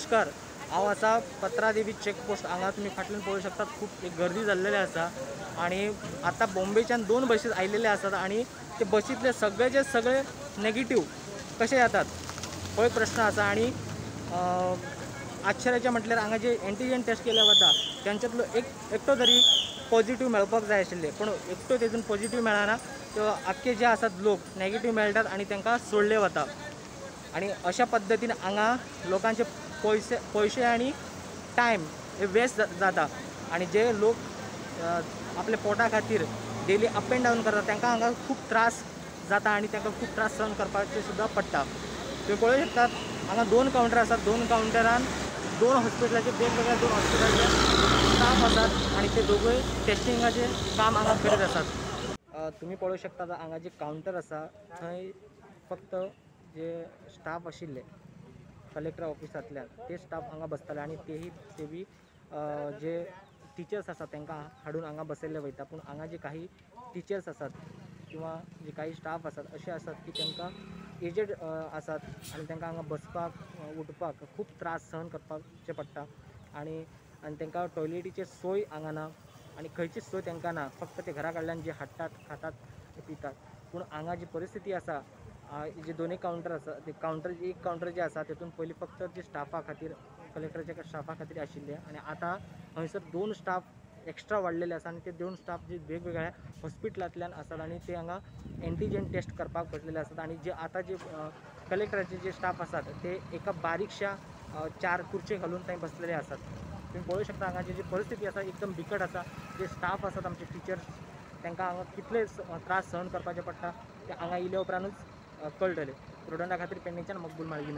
नमस्कार, हांव आसा पत्रादेवी चेकपोस्ट. हांगा तुमी फाटल्यान पळोवंक शकतात खूब एक गर्दी जाल्लेली आसा आनी आतां बॉम्बेच्यान 2 बसीस आयिल्ले आसात आनी ते बसींतले सगळेचे सगळे नेगेटीव कशे येतात हो एक प्रश्न आसा. आनी आश्चर्याचें म्हटल्यार हांगा जे एंटीजन टेस्ट केले वता तांच्यातलो एकटो तरी पॉझिटिव्ह मेळपाक जाय आशिल्ले, पूण एकटो तेतून पॉझिटिव्ह मेळना. तो आख्खे जे आसात लोक नेगेटीव मेळटात आनी तांकां सोडले वता. आनी अशा पद्दतीन हांगा लोकांचे पयशे आनी टायम हे वेस्ट जाता आनी जे लोक आपल्या पोटा खातीर डेली अप एंड डावन करतात तांकां हांगा खूब त्रास जाता आनी तांकां खूब त्रास सहन करपाचे सुद्दां पडटा. तुमी पळोवंक शकतात हांगा 2 कावंटर आसात. 2 कावंटरान 2 हॉस्पिटलाचे वेगवेगळ्या 2 हॉस्पिटलाचे स्टाफ आसात आनी ते दोगूय टेस्टिंगाचें काम हांगा करीत आसात. तुमी पळोवंक शकतात हांगा जे कावंटर आसा थंय फक्त जे स्टाफ आशिल्ले कलेक्टर ऑफिसांतल्यान ते स्टाफ हांगा बसताले आनी ते बी जे टिचर्स आसात तांकां हाडून हांगा बसयल्ले वयता. पूण हांगा जे काही टिचर्स आसात किंवा जे काही स्टाफ आसात अशे आसात की तांकां एजड आसात आनी तांकां हांगा बसपाक उठपाक खूब त्रास सहन करपाचे पडटा आनी आनी तांकां टॉयलेटीची सोय हांगा ना आनी खंयचीच सोय तांकां ना. फक्त ते घरा कडल्यान जे हाडटात खातात पितात. पूण हांगा जी परिस्थिती आसा जे दोनूय कावंटर आसा ते कावंटर एक कावंटर जे आसा तेतून पयलीं फक्त जे स्टाफा खातीर कलेक्टराच्या स्टाफा खातीर आशिल्ले आनी आतां हंयसर 2 स्टाफ एक्स्ट्रा वाडलेले आसा आनी ते 2 स्टाफ जे वेगवेगळ्या हॉस्पिटलांतल्यान आसात आनी ते हांगा एंटीजन टेस्ट करपाक बसलेले आसात. आनी जे आतां जे कलेक्टराचे जे स्टाफ आसात ते एका बारीकशा 4 खुर्च्यो घालून थंय बसलेले आसात. तुमी पळोवंक शकता हांगाची जी परिस्थिती आसा एकदम बिकट आसा. जे स्टाफ आसात आमचे टिचर्स तांकां हांगा कितले त्रास सहन करपाचे पडटा ते हांगा येयल्या उपरांतूच कळटले. प्रुडंटा खातीर पेडणेच्यान मकबूल माळगी.